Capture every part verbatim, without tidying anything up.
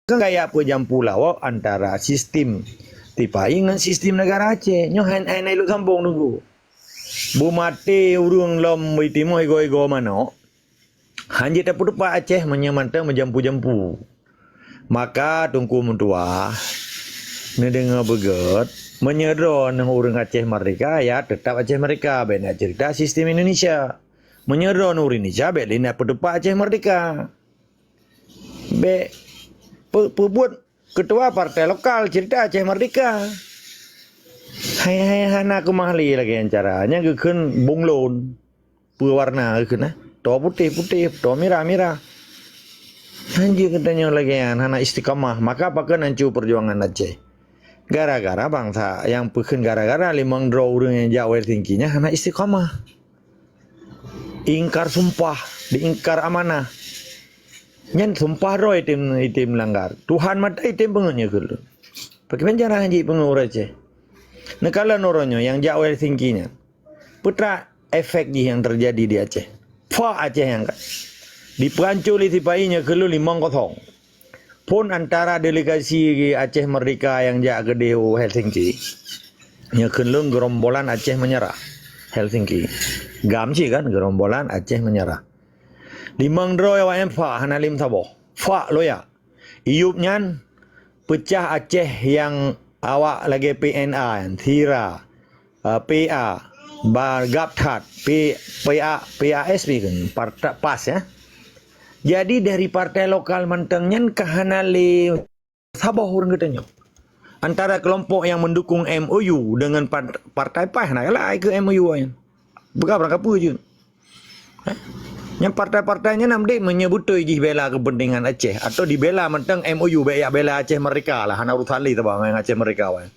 Kan gaya peujampu lawok antara sistem sipai ngon sistem negara Aceh. Nyoe hai, hai na ilok sambong nunggu. Beumaté ureuëng lom beutimoh igoe-igoe manok. Hanjeuet tapeutupat Aceh meunyoe mantong meujampu-jampu. Maka Teungku meutuah neudeungoe beugét, meunyoe droeneuh ureuëng Aceh Merdeka, ya teutap Aceh Merdeka, bék na ceurita sistem Indonesia. Meunyoe droeneuh ureuëng Indonesia, bék lé na peutupat Aceh Merdeka. Bék pe-, peubuet ketua partai lokal ceurita Aceh Merdeka. Hai, hai, hana keumah lé lagée nyan cara. Nyan geukheun bunglon. Peue warna geukheun, eh? Toe putéh-putéh, toe mirah-mirah. Hanjeuet geutanyoe lagée nyan, hana istiqamah. Maka pakon hanco peujuangan Aceh. Gara-gara bansa nyang peukheun gara-gara limong droe ureuëng nyang jak u Helsinki nyan hana istiqamah. Ingkar sumpah, diingkar amanah. Nyan sumpah droe item, item langgar. Tuhan mata item peungeut nyoe keu lôn. Pakriban cara jih peungeut ureuëng Aceh. Neukalon uroe nyoe nyang jak u Helsinki nyan. Peue teuma efek jih nyang teujadi di Aceh. Pah Aceh nyang ka. Dipeuhanco lé sipai nyoe keu lôn limong kosong. Phon antara delegasi Aceh Merdeka nyang jak keudeh u Helsinki. Nyoe kheun lôn gerombolan Aceh Menyerah. Helsinki. Gam cit kan gerombolan Aceh Menyerah. Limong droe awak nyan pah hana lé meusaboh. Pah loya. Iyup nyan peucah Aceh nyang awak lagée P N A nyan, Sira, eh, P A, ba gab that, P-, P A, P A S P kan, parta-, pas ya. Jadi dari partai lokal mantong nyan ka hana lé saboh ureuëng geutanyoe. Antara kelompok yang mendukung M O U dengan part-, partai pas hana galak ikut M O U nyan. Peugah barang kapeue jeuet. Nyang partai-partai nyan nam dek meunyoe beutôi jih bela kepentingan Aceh atau dibela mantong M O U, bék yak bela Aceh Merdeka lah, hana urusan lé teuba ngon Aceh Merdeka wan.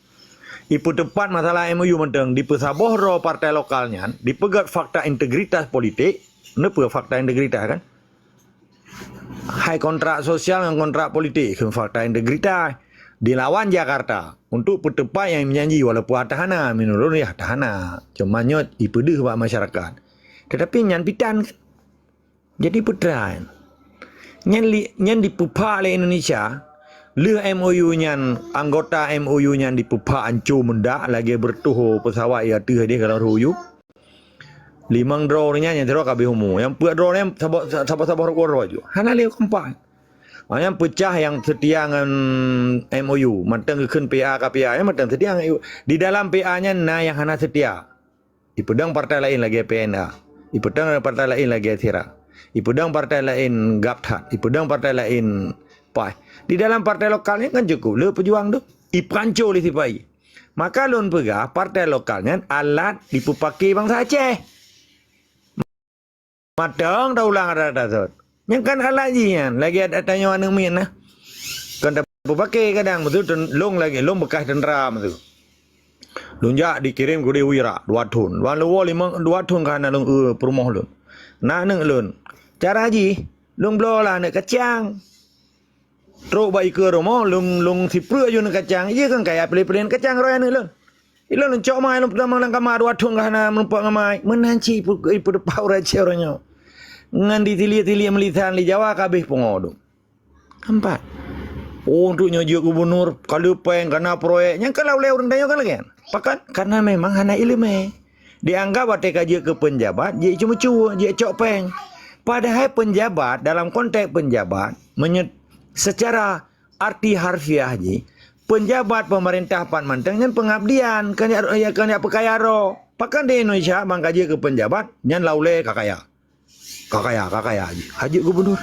Ipeuteupat masalah M O U mantong dipeusaboh droe partai lokal nyan, dipeugét fakta integritas politik, neupeu fakta integritas kan? Hai kontrak sosial ngon kontrak politik keu fakta integritas dilawan Jakarta untuk peuteupat nyang janji walaupun hana, menurut ya hana. Cuma nyoe ipeudeuh bak masyarakat. Tetapi nyan pitan kan? Jadi peue teuma nyan li-, nyan dipeupak lé Indonesia. Lheueh M O U nyan, anggota M O U nyan dipeupak anco meudak lagée beureutoh pesawat ya teuh deh kalau U U. Limong droe ureuëng nyan nyang sidroe ka habéh umu. Nyang peuet droe nyan saboh-saboh rukon droe ju. Hana lé kompak. Nyang peucah nyang seutia ngon M O U, mantong geukheun P A ka P A, nyang mantong seutia ngon M O U. Di dalam P A nyan na nyang hana seutia. Ipeudong partai laén lagée P N A. Ipeudong partai laén lagée Sira. Ipeudong partai laén gab that. Ipeudong partai laén pas. Di dalam partai lokal nyan kan cukup le peujuang tu. Ipanco lé sipai. Maka lôn peugah partai lokal nyan alat dipeupake bansa Aceh. Mantong taulang adat tasot. Nyang kan alat jih nyan lagée adat tanyoe aneuëk miet nah. Kan tapeupake kadang beutôi lôn lagée lôn bekas tentara beutôi. Lôn jak dikirém keudeh u Irak dua thon. Wan leuwoe limong dua thon ka hana lôn eu peurumoh lôn. Na aneuëk lôn. Cara jih lôn bloe lah aneuëk kacang. Trok bak ikeue rumoh, lôn, lôn sipreuk aju ngon kacang. Iya kan kaya pilih-pilih kacang roh aneuëk lôn. Ilôn lôn cok mai lôn peutamong lam kama dua thon ka hana meurumpok ngon mai. Meunan cit ipeudeupak ureuëng Aceh uroe nyoe. Ngon ditilik-tilik meulisan lé Jawa ka habéh pungo dum. Keempat. Oh, untuk nyoe jeuet gubunur, ka le péng, kana proyek. Nyang ka laulée ureuëng tanyoe kan lagée nyan. Pakon? Karena memang hana iéleumé. Dianggap watée ka jeuet keu peunjabat, jeuet ceumeucue, jeuet cok péng. Padahai peunjabat, dalam konteks peunjabat, meunyoe secara arti harfiah jih, peunjabat peumeurintah pat mantong nyan peungabdian, kon jak, kon jak peukaya droe. Pakon di Indonesia ban ka jeuet keu peunjabat, nyan laulée ka kaya. Ka kaya, ka kaya jih. Hana jeuet gubunur.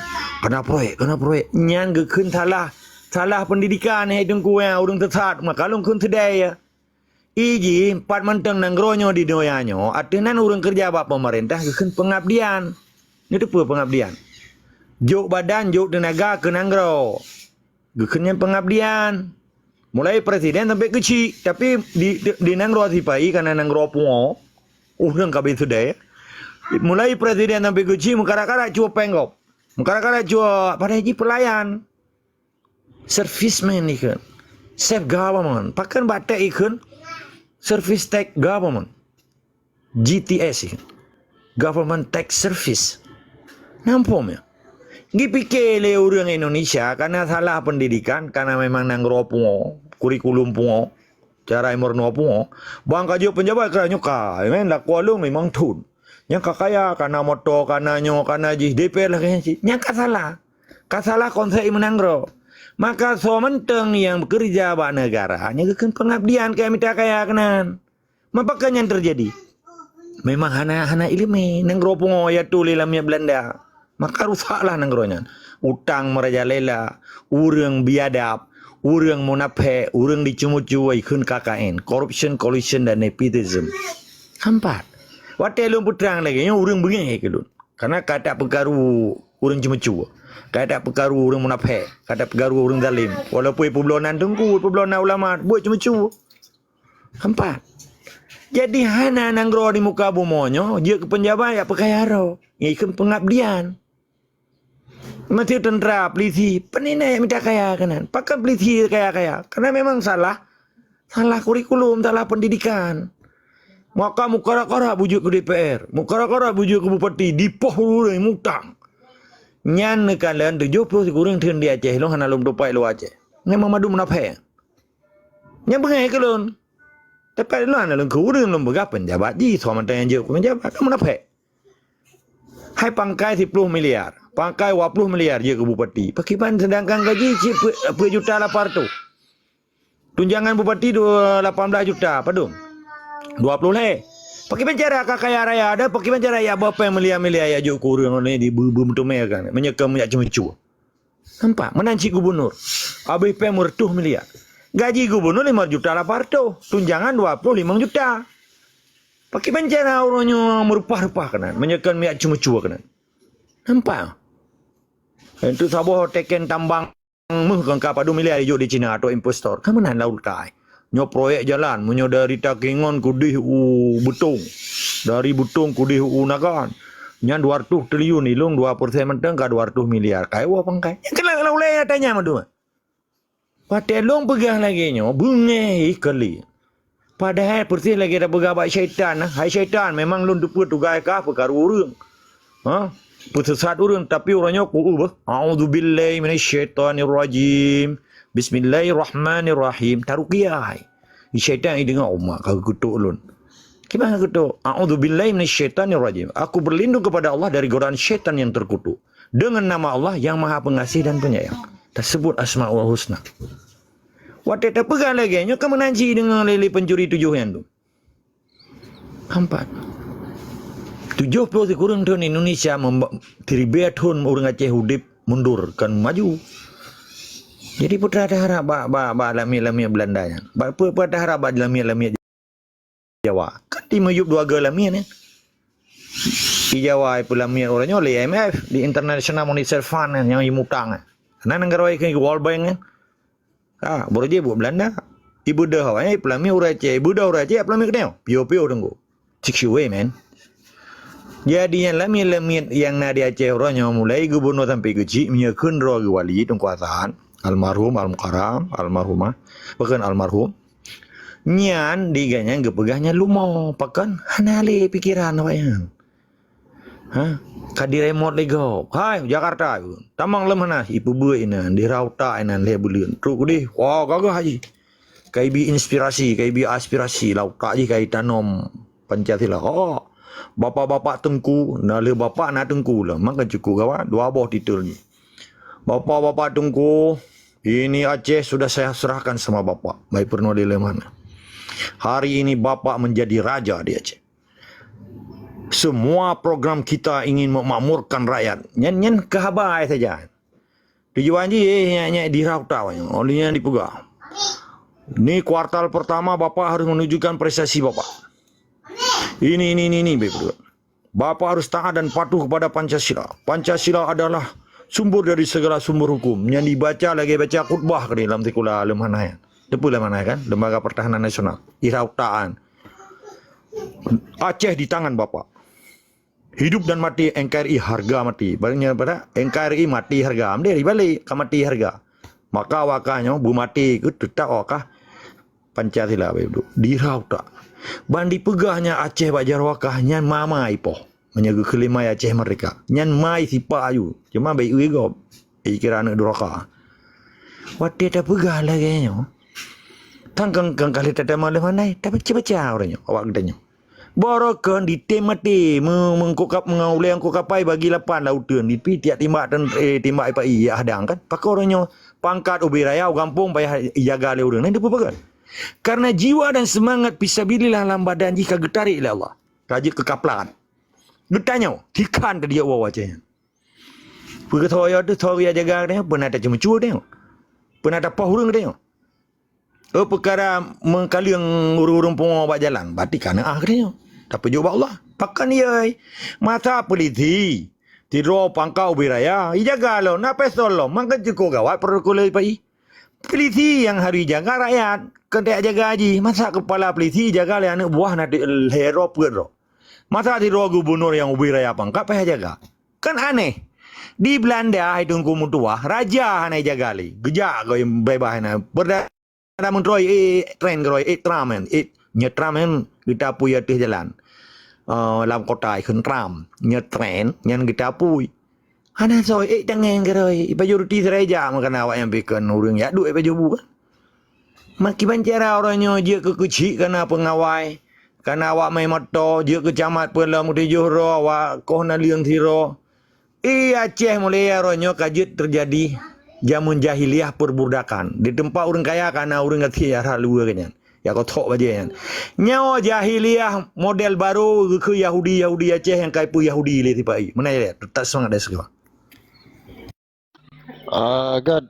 Kana proyek, kana proyek. Nyan geukheun salah, salah peundidikan hai Teungku ya, ureuëng sesat, maka lôn kheun seudai ya. I jih pat mantong nanggroe nyoe di donya nyoe, ateueh nan ureuëng keureuja bak peumeurintah geukheun peungabdian. Neuteupeue peungabdian? Jok badan, jok teunaga keu nanggroe. Geukheun nyan peungabdian. Mulai presiden sampai keuchik, tapi di, di, di nanggroe sipai kana nanggroe pungo, ureuëng ka habéh seudai. Mulai presiden sampai keuchik meukarat-karat cue péng gob. Meukarat-karat cue padahai jih peulayan. Serviceman ikheun. Serve government. Pakon bak teks ikheun service tech government. G T S ikheun. Government Tech Service. Nampak ya? Gipike lé ureuëng Indonesia kana salah pendidikan, kana memang nanggroe pungo, kurikulum pungo, cara imeurunoe pungo. Bang ka jeuet peunjabat keu nyoe ka, men lakoe lôn limong thon. Nyang ka kaya, kana moto, kana nyoe, kana jih, D P R lagée nyan cit. Nyang ka salah. Ka salah konsep imeunanggroe. Maka soe mantong nyang beukeureuja bak neugara, nyan geukheun peungabdian keu mita kaya keunan. Mapakon nyan teujadi? Memang hana, hana iéleumé. Nanggroe pungo ya tuléh lam miet Beulanda. Maka rusaklah nanggroe nyan. Utang meurajalela, ureuëng biadab, ureuëng munafék, ureuëng diceumeucue, ikheun K K N, corruption, collusion dan nepotism. Hampat. Watée lôn peutrang lagée nyoe ureuëng beungéh keu lôn. Karena ka tapeukaru ureuëng ceumeucue. Ka tapeukaru ureuëng munafék. Ka tapeukaru ureuëng zalim. Walaupun ipeubloe nan teungku, ipeubloe nan ulama, buet ceumeucue. Hampat. Jadi hana nanggroe di muka bumoe nyoe jeuet keu peunjabat jak peukaya droe. Ikheun peungabdian. Meuseu teuntra, peulisi, peue na jak mita kaya keunan. Pakon peulisi kaya-kaya? Karena memang salah, salah kurikulum, salah pendidikan. Maka mukara-kara bujuk keu D P R, mukara-kara bujuk keu bupati, dipoh ureuëng mutang. Nyan neukalon tujoh ploh sikureueng thon di Aceh, lôn hana lôn tupai luwa Aceh. Nyan meumadu munafék. Nyan beungéh keu lôn. Tapi lôn hana lôn keu ureuëng lôn peugah peunjabat jih, soe mantong nyang jeuet keu peunjabat, kan munafék. Hai pangkai siploh miliar, pangkai dua ploh miliar jeuet keu bupati. Pakriban sedangkan gaji cit peuet juta lapan ratus. Tunjangan bupati dua, lapan belas juta, padum? Dua ploh lhée. Pakriban cara ka kaya raya, dan pakriban cara jak ba péng miliar-miliar jak jok keu ureuëng nyoe di bu-, bu-, meuteumé kan. Meunyoe keu minyak ceumeucue. Nampak? Meunan cit gubunur. Habéh péng meureutoh miliar. Gaji gubunur lima juta lapan ratus. Tunjangan dua ploh limong juta. Pakriban cara ureuëng nyoe meurupah-rupah keunan. Meunyoe keu minyak ceumeucue keunan. Nampak? Untuk saboh teken tambang méuh kan ka padum miliar ijok di Cina atau investor. Ka meunan laut kai. Nyoe proyek jalan, meunyoe dari Takengon keudeh u Beutong, dari Beutong keudeh u Nagan, nyan dua ratus triliun, ilong dua persen mantong ka dua ratus miliar. Kai woe pangkai. Nyang keuneuk ulée tanya madu. Watée lôn peugah lagée nyoe, beungéh kali. Padahai persis lagée tapeugah bak syaitan, "Hai syaitan, memang lôn teupeue tugaih kah peukaru ureuëng. Ha? Peusesat ureuëng, tapi uroe nyoe ku ubah. A'udzubillahi minasyaitonirrajim. Bismillahirrahmanirrahim." Tarukiah hai. Syaitan i deungoe, "Oh, mak ka geukutok lôn." Kiban geukutok, "A'udzubillahi minasyaitonirrajim. Aku berlindung kepada Allah dari godaan syaitan yang terkutuk. Dengan nama Allah yang Maha Pengasih dan Penyayang." Tersebut Asmaul Husna. Watée tapeugah lagée nyoe ka meunan cit deungoe lé, lé pencuri tujoh nyan tu. Hampat. Tujoh ploh sikureueng thon Indonesia memba-, siribée thon ureuëng Aceh udeb mundur, kon maju. Jadi peue taharab bak, bak, bak lamiet-lamiet Beulanda nyan? Bak peue, peue taharab bak lamiet-lamiet Jawa? Kan di miyueb dua geu lamiet nyan. Di Jawa ipeulamiet uroe nyoe lé I M F, di International Monetary Fund nyan nyang imutang. Na nanggroe ikheun World Bank nyan. Ha, baroe jih buet Beulanda. Ibeudôh awaknyan ipeulamiet ureuëng Aceh, ibeudôh ureuëng Aceh ipeulamiet keudeh. Piôh-piôh teungku. Six way, man. Jadi nyan lamiet-lamiet nyang na di Aceh uroe nyoe mulai gubunur sampai keuchik meunyoe kheun droe geuwali Teungku Hasan, almarhum, almukarram, almarhumah, pakon almarhum. Nyan di gobnyan geupeugah nyan lumo, pakon hana lé pikeran awaknyan. Ha? Ka diremot lé gob. Hai, Jakarta, tamong lom hana, ipeubeuet inan, dirautak inan lhée buleuen. Trok keudeh, wah, gagah jih. Ka ibi inspirasi, ka ibi aspirasi, lam utak jih ka itanom Pancasila. Oh, bapak-bapak teungku, na lheueh bapak na teungku lah. Maka cukup gawat, dua boh titel jih. Bapak-bapak teungku, ini Aceh sudah saya serahkan sama bapak. Baik pernah di mana. Hari ini bapak menjadi raja di Aceh. Semua program kita ingin memakmurkan rakyat. Nyan, nyan keu haba saja. Tujuan jih, eh, nyan, nyan dirautak, oleh nyan dipeugah. Ni kuartal pertama bapak harus menunjukkan prestasi bapak. Ini, ini, ini, ini, bapak. Bapak harus taat dan patuh kepada Pancasila. Pancasila adalah sumber dari segala sumber hukum. Nyan dibaca lagée baca khutbah ke dalam sikula leumanah. Teupeu leumanah kan? Lembaga Pertahanan Nasional. Irautaan. Aceh di tangan Bapak. Hidup dan mati N K R I harga mati. Barunya pada N K R I mati harga. Amdeh dibalik ka mati harga. Maka awaknyan beumaté keu teutap awaknyan Pancasila baik duduk. Dirautak. Ban dipeugah nyan Aceh bak jaroe wakah nyan mama ipoh. Meunyoe geukheun lé mai Aceh Merdeka. Nyan mai sipa aju. Cuma baik ui gob. Ikira aneuk duraka. Watée tapeugah lagée nyoe, tan kang kang kali tatamah leuh mandai, tapi baca-baca ureuëng nyoe, awak geutanyoe. Barokon ditem maté, me-, meungkop kap-, ngon ulée eungkôt kapai bagi lapan lauteuen, dipi tiak timbak ten-, eh, timbak ipa iya hadang kan. Pakon ureuëng nyoe pangkat ubé raya u gampông payah ijaga lé ureuëng. Nah, itu peugah. Karena jiwa dan semangat fisabilillah lam badan jih ka geutarék lé Allah. Ka jeuet keu kaplan. Geutanyoe, tikhan tadi awak Aceh nyan. Peue geutho yo teuh tho geujak jaga geutanyoe, peue na taceumeue teuh nyoe. Peue na tapoh ureuëng geutanyoe. Oh, peukara meukaleueng ureuëng-ureuëng pungo bak jalan, berarti ka neuah geutanyoe. Tapeujok bak Allah. Pakon yai? Masa peulisi sidroe pangkat ubé raya, ijaga lom, na pistol lom, mangka cukôp gawat protokol ipa i. Peulisi nyang harus ijaga rakyat, kon tajak jaga jih. Masa keupala peulisi ijaga lé aneuk buah na lhée droe peuet droe. Masa sidroe gubunur nyang ubé raya pangkat payah jaga. Kan aneh. Di Belanda hai Teungku meutuwah, raja hana ijaga lé. Geujak goe beubaih na. Perdana Menteri, eh, tren keuroi, eh, tram kan. Eh, nyoe tram kan geutapui ateueh jalan. Eh, lam kota ikheun tram. Nyoe tren nyan geutapui. Hana soe, eh, tangeng keuroi. Ipajoh ruti serai jak meukanan awak nyang pikon ureuëng jak duek ipajoh bu kan. Makiban cara uroe nyoe jeuet keu keuchik kana peungawai, kana awak mai moto, jeuet keu camat peulom tujoh droe, awak koh naleueng sidroe. I Aceh mulia uroe nyoe ka jeuet teujadi jameun jahiliah perbudakan. Di teumpat ureuëng kaya kana ureuëng gasien ya rhah luwa geuh nyan. Ya kothok bajée nyan. Nyoe jahiliah model baru geukheun Yahudi, Yahudi Aceh nyang ka ipeue Yahudi lé sipa i. Meunan ya, teutap seumangat dari sigoe. Ah, God,